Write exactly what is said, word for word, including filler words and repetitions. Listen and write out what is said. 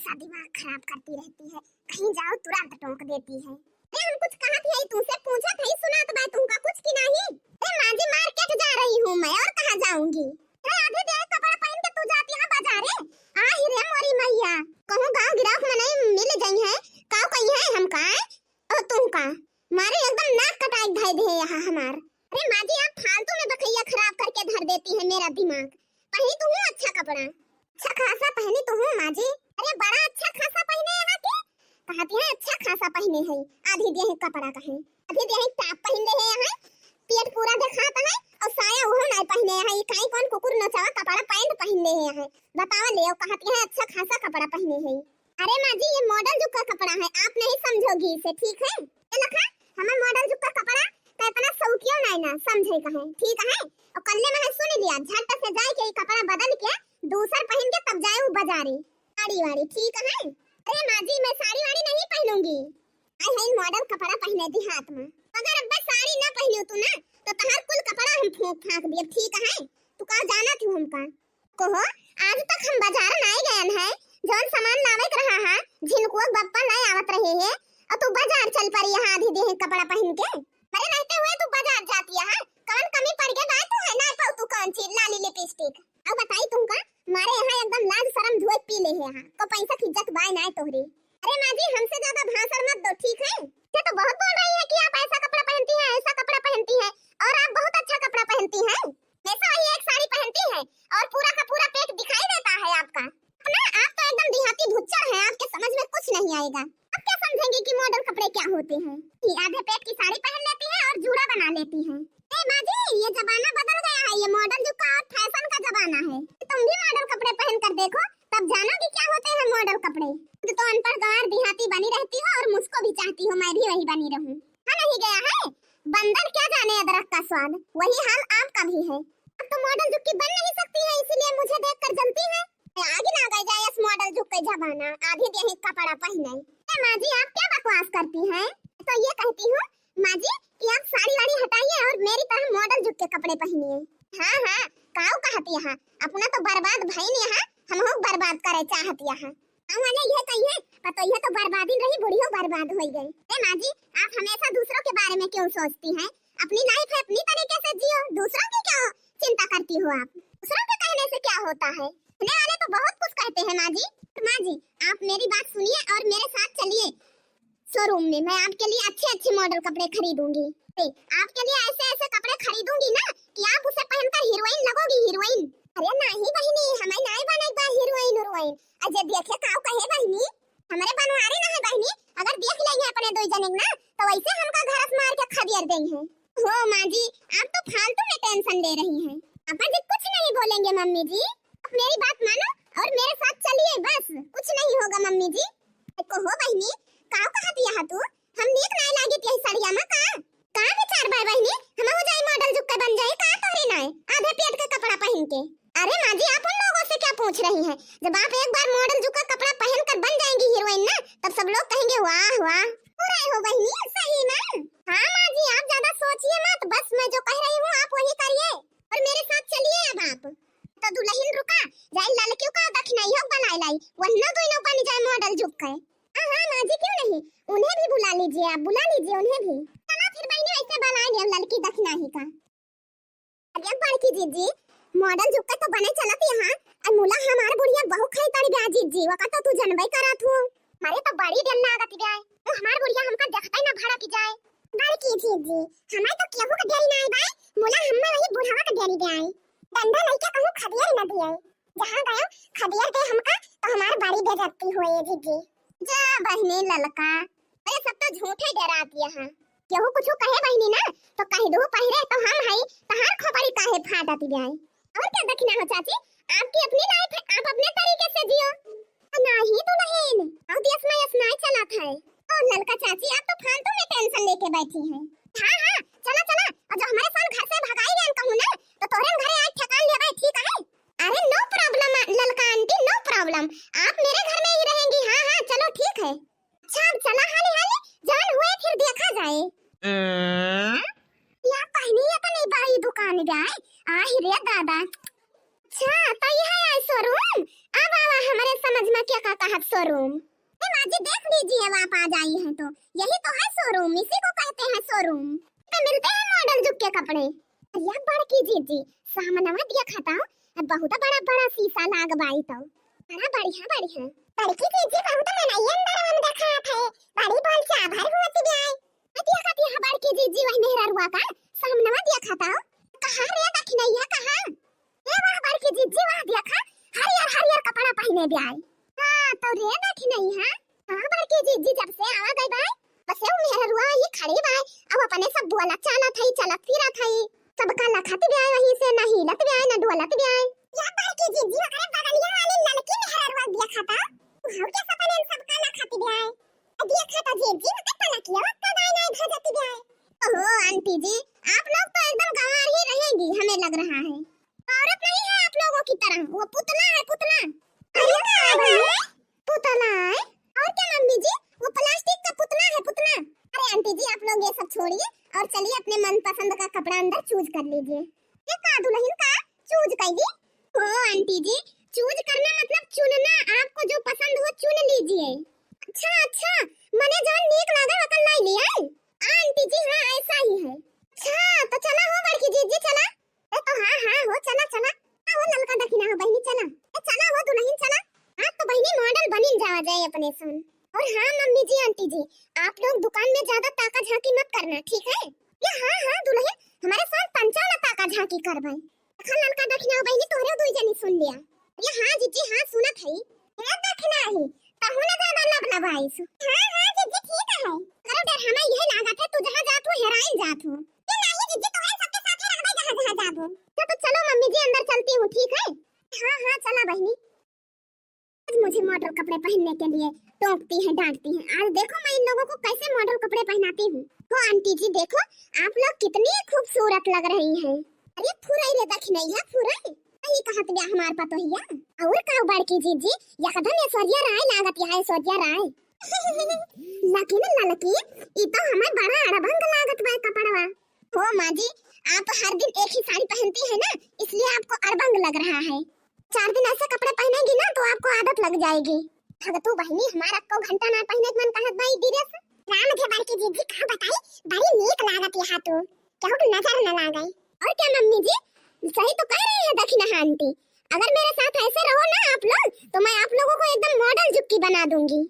हमेशा दिमाग खराब करती रहती है, कहीं जाओ तुरंत टोक देती है। अरे हम कुछ कहत हई, तुमसे पूछत हई, सुनात बा तुमका कुछ कि नहीं? अरे माँ जी, मार्केट जा रही हूँ मैं, और कहाँ जाऊंगी? अरे आधे देह कपड़ा पहन के तू जाती है बाजारे? आ ही रे मोरी मैया, कहूँ गाँव गिराव में नहीं मिल गई है, का कही है हमका? ओ तुमका मारे एकदम नाक कटाई धै दे यहाँ हमार। अरे माँ जी, आप फालतू में बकैया खराब करके धर देती है मेरा दिमाग। पहनी तो हूँ अच्छा कपड़ा, अच्छा खासा पहनी तो हूँ माँ जी। अरे बड़ा अच्छा खासा पहने यहाँ के, कहती है अच्छा खासा पहने है, आधी देह कपड़ा का है, आधी देह टॉप पहन ले है यहाँ, पेट पूरा दिखाता है, और साया वो नहीं पहने है, ये काई कौन कुकुर नचावा कपड़ा पैंट पहन ले है यहाँ, बतावा ले, और कहती है अच्छा खासा कपड़ा पहने है। अरे माँ जी, ये मॉडल जुग का कपड़ा है, आप नहीं समझोगी इसे, ठीक है? ये लखा, हमार मॉडल जुग का कपड़ा तो इतना शौकियो नहीं ना, समझे का है, ठीक है? और कल्ले में है, सुन लिया, झट से जाए के ये कपड़ा बदल के दूसर पहन के तब जाए वो बाजारे, साड़ी वाड़ी, ठीक है? अरे माँ जी, मैं साड़ी वाड़ी नहीं पहनूंगी। आई है मॉडल कपड़ा पहने दी हाथ में, अगर अब साड़ी ना पहनू तू ना, तो तहार कुल कपड़ा हम फूंक फांक दिए, ठीक है? तू का जाना थी हमका? कहो, आज तक हम बाजार नाय गयन है, जौन सामान लावे के रहा है, झिनकुआ बप्पा ले आवत रहे हैं, और तू बाजार चल पड़ी यहाँ आधी देह कपड़ा पहन के। अरे रहते हुए तू बाजार जाती है, कौन कमी पड़ गई बात तू है ना पाऊ तू कौन चीज लाली लिपस्टिक? अब बताई तुमका, मारे यहाँ एकदम लाज शर्म धोए पी ले है यहाँ, को पैसा की इज्जत बाय नाय तोहरी। अरे माँ जी, हमसे ज्यादा भाषण मत दो, ठीक है? ये तो बहुत बोल रही है कि आप ऐसा कपड़ा पहनती हैं, ऐसा कपड़ा पहनती हैं, और आप बहुत अच्छा कपड़ा पहनती हैं। हमेशा वही एक साड़ी पहनती है और पूरा का पूरा पेट दिखाई देता है आपका। अपना आप तो एकदम देहाती भुच्चड़ है, आपके समझ में कुछ नहीं आएगा। आप क्या समझेंगे कि मॉडल कपड़े क्या होते हैं? ये आधे पेट की साड़ी पहन लेती है और जूड़ा बना लेती है। ए माँ जी, ये जमाना बदल गया है, ये मॉडल जुग का और फैशन का जमाना है। तुम भी मॉडल कपड़े पहन कर देखो, तब जानोगी क्या होते हैं मॉडल कपड़े। खुद तो अनपढ़ गंवार देहाती बनी रहती हो और मुझको भी चाहती हो मैं भी वही बनी रहूं। हाँ, नहीं गया है बंदर, क्या जाने अदरक का स्वाद, वही हाल आपका भी है। अब तो मॉडल जुग की बन नहीं सकती है, इसीलिए मुझे देखकर जलती है। आगे ना गए जाए इस मॉडल जुग के जमाना, आधी देही कपड़ा पहने। ए माँ जी, आप क्या बकवास करती हैं? तो ये कहती हूँ माँ जी कि आप साड़ी वाड़ी हटाइए और मेरी तरह मॉडल जुग के कपड़े पहनिए। हाँ हाँ, काऊ कहत यहाँ, अपना तो बर्बाद भई नहीं यहाँ, हम हो बर्बाद करे चाहत यहाँ। हम वाले ये कही है, पर तो यह तो बर्बादी रही, बुढ़ियो बर्बाद हो गई। ए माँ जी, आप हमेशा दूसरों के बारे में क्यों सोचती हैं? अपनी लाइफ है, अपनी तरीके से जियो, दूसरों की क्या चिंता करती हो आप? दूसरों के कहने से क्या होता है? कहने वाले तो बहुत कुछ कहते हैं माँ जी। माँ जी, आप मेरी बात सुनिए और मेरे साथ चलिए शोरूम में, मैं आपके लिए अच्छे अच्छे मॉडल कपड़े खरीदूंगी। ए, आपके लिए ऐसे ऐसे कपड़े खरीदूंगी ना कि आप उसे पहनकर हीरोइन लगोगी, हीरोइन। अरे नहीं बहिनी, हमें नहीं बने बा हीरोइन उरोइन। अजय देखे काऊ कहे बहिनी, हमारे बनवारी ना है बहिनी, अगर देख लेंगे अपने दो जने ना तो वैसे हमका घर से मार के खदेड़ देंगे। हो माँ जी, आप तो फालतू में टेंशन ले रही हैं। अपन जी कुछ नहीं बोलेंगे मम्मी जी, आप मेरी बात मानो और मेरे साथ चलिए, बस कुछ नहीं होगा मम्मी जी। कहो बहिनी, काऊ कहत यहाँ तू? हम नीक नाय लागित यही सड़िया में का? का विचार बा बहिनी? हम हो जाई मॉडल जुग के बन जाई का तोहरी नाय? आधे पेट के कपड़ा पहन के। अरे माँ जी, आप उन लोगों से क्या पूछ रही हैं? जब आप एक बार मॉडल जुग का कपड़ा पहन कर बन जाएंगी हीरोइन ना, तब सब लोग कहेंगे, "वाह, वाह।" हो रहे हो बहिनी, सही में? हाँ माँ जी, आप ज्यादा सोचिए मत, बस मैं जो कह रही हूँ आप वही करिए और मेरे साथ चलिए अब आप। तो दुल्हन रुका, जाए लड़कियों का दखिनाइयो बनाए लाई, वरना दोनों बन जाए मॉडल जुग के। हाँ, हाँ, माँ जी, क्यों नहीं? उन्हें भी बुला लीजिए आप, बुला लीजिए उन्हें भी। चला फिर बहिनी, वैसे बुला लिया लड़की दखिनाही का। अरे बड़की जीजी, मॉडल जुग का तो बने चलत यहाँ, और मुला हमार बुढ़िया बहुत खाई तारी बा जीजी, वका तो तू जनबे करत हो। मारे तो बड़ी डर लागत बा, तो हमार बुढ़िया हमका देखते ना भड़क जाए। बड़की जीजी, हमें तो केहू का डर नहीं बा, मुला हमें वही बुढ़वा का डर बा। डंडा लेके कहूँ खदेड़ न दिए। जहाँ गयो खदेड़ दे हमका, तो हमार बड़ी बेइज्जती होए जीजी। जा बहिनी ललका, अरे सब तो झूठे डरात यहाँ। केहू कुछ कहे बहिनी ना, तो कह दो पहले तो हम हई, तहार खोपड़ी काहे फाटत बा? और क्या दखिना हो चाची, आपकी अपनी लाइफ है, आप अपने तरीके से जियो। नहीं दुल्हन, अब देश में ऐसा नहीं चलत है। ओ ललका चाची, आप तो फालतू में टेंशन लेके बैठी हैं। हाँ, हाँ, चला, चला, और जो हमारे साथ घर से भगाई गए कहूँ ना, तो तोहरे घरे आज ठिकान लेबे, ठीक है? अरे no problem ललका आंटी, no problem, आप मेरे घर में ही रहेंगी। हाँ, हाँ, चलो ठीक है। अच्छा, अब चला हाली हाली, जौन हुए फिर देखा जाए। अं? या पहनी है तो नहीं बाई दुकान जाए। आहि रे दादा। अच्छा, तो यह है शोरूम? अब आवा हमारे समझ में क्या का कहत शोरूम। आज आई हैं तो। यही तो है शोरूम, इसी को कहते हैं शोरूम। पे मिलते हैं मॉडल जुग के कपड़े। अरे बड़की जीजी, सामनवा देखा था, बहुत बड़ा बड़ा शीशा लाग बाई तो। बड़ा बढ़िया बढ़िया। बड़की जीजी, बहुत मनई अंदर हम देखा थे, बड़ी बोल चाभर होती ब्याय। अतिया कतिया बड़की जीजी, वही मेहररुआ का सामनवा देखा था। कहाँ रे दखिनैया, कहाँ? ए वाह बड़की जीजी, वाह देखा, हरियर हरियर कपड़ा पहिने ब्याय। हाँ तो रे दखिनैया, हाँ बड़की जीजी, जब से आवा गई बाय, बस ये मेहररुआ ये खड़ी बाय, अब अपने सब बोलत चालत हई, चलत फिरत हई, सबका लखत ब्याय, वहीं से ना हिलत ब्याय ना डोलत ब्याय। या बड़की जीजी, ओकरे बगलिया वाली ललकी मेहररुआ देखा था, वहाँ के सपने सबका लखत ब्याय। देखा था जीजी, ओकर पलकिया ओकर दाई नाई भजत ब्याय। ओहो आंटी जी, आप लोग तो एकदम गंवार ही रहेंगी, हमें लग रहा है। औरत नहीं है आप लोगों की तरह, वो पुतला है, पुतला। अरे का है? पुतला है? और क्या मम्मी जी, वो प्लास्टिक का पुतला है, पुतला। अरे आंटी जी, आप लोग ये सब छोड़िए और चलिए अपने मनपसंद का कपड़ा अंदर चूज कर लीजिए। ये का दुल्हन का चूज कर ली? ओ आंटी जी, चूज करना मतलब चुनना, आपको जो पसंद हो चुन लीजिए। अच्छा अच्छा, मने जौन नीक लागे ओकर लाई लिया। आंटी जी हाँ, ऐसा ही है। अच्छा तो चला हो बड़की जीजी, चला। ए तो हाँ हाँ हो, चला चला। हाँ हो ललका दखिना हो बहिनी, चला। ए चला हो दुल्हन, चला। आज तो बहिनी मॉडल बनिन जावा जाए अपने सन। और हाँ मम्मी जी, आंटी जी, आप लोग दुकान में ज्यादा ताका झांकी मत करना, ठीक है? या हाँ हाँ दुल्हन, हमारे साथ पंचा वाला ताका झांकी करबे। देखा ललका दखिना हो बहिनी, तोहरे दुई जनी सुन लिया। या हाँ जीजी हाँ, सुनत है। ए दखिना ही, तहु ना ज्यादा लबलबाइस। हाँ हाँ जीजी ठीक है। अरे डर हमें यही लागत है, तू जहाँ जात हो हेराइन जात हो। ये नहीं जीजी, तो है सबके साथ ही रहबे जहाँ जहाँ जाबो। अच्छा तो चलो मम्मी जी, अंदर चलती हूँ, ठीक है? हाँ हाँ चला बहिनी। आज मुझे मॉडल कपड़े पहनने के लिए टोकती हैं, डांटती हैं। आज देखो मैं इन लोगों को कैसे मॉडल कपड़े पहनाती हूँ। हो आंटी जी देखो, आप लोग कितनी खूबसूरत लग रही हैं। अरे फुरई रे दखिनैया फुरई, सही कहत बिया हमार पतोहिया। और का बड़की जीजी, एकदम ऐश्वर्या राय लागत या, ऐश्वर्या राय। लेकिन ललकी, ई तो हमें बड़ा अड़बंग लागत बा कपड़वा। हो माँ जी, आप हर दिन एक ही साड़ी पहनती है ना, इसलिए आपको अड़बंग लग रहा है। चार दिन ऐसे कपड़े पहनेगी ना तो आपको आदत लग जाएगी। अगर तू बहिनी हमारा को घंटा ना पहने के मन कहत भाई ड्रेस। राम के बड़की जीजी का बताई, बड़ी नीक लागत यहाँ तो, केहू के नजर न लागे। और क्या मम्मी जी, सही तो कह रही है दखिना आंटी, अगर मेरे साथ ऐसे रहो ना आप लोग तो मैं आप लोगों को एकदम मॉडल जुक्की बना दूंगी।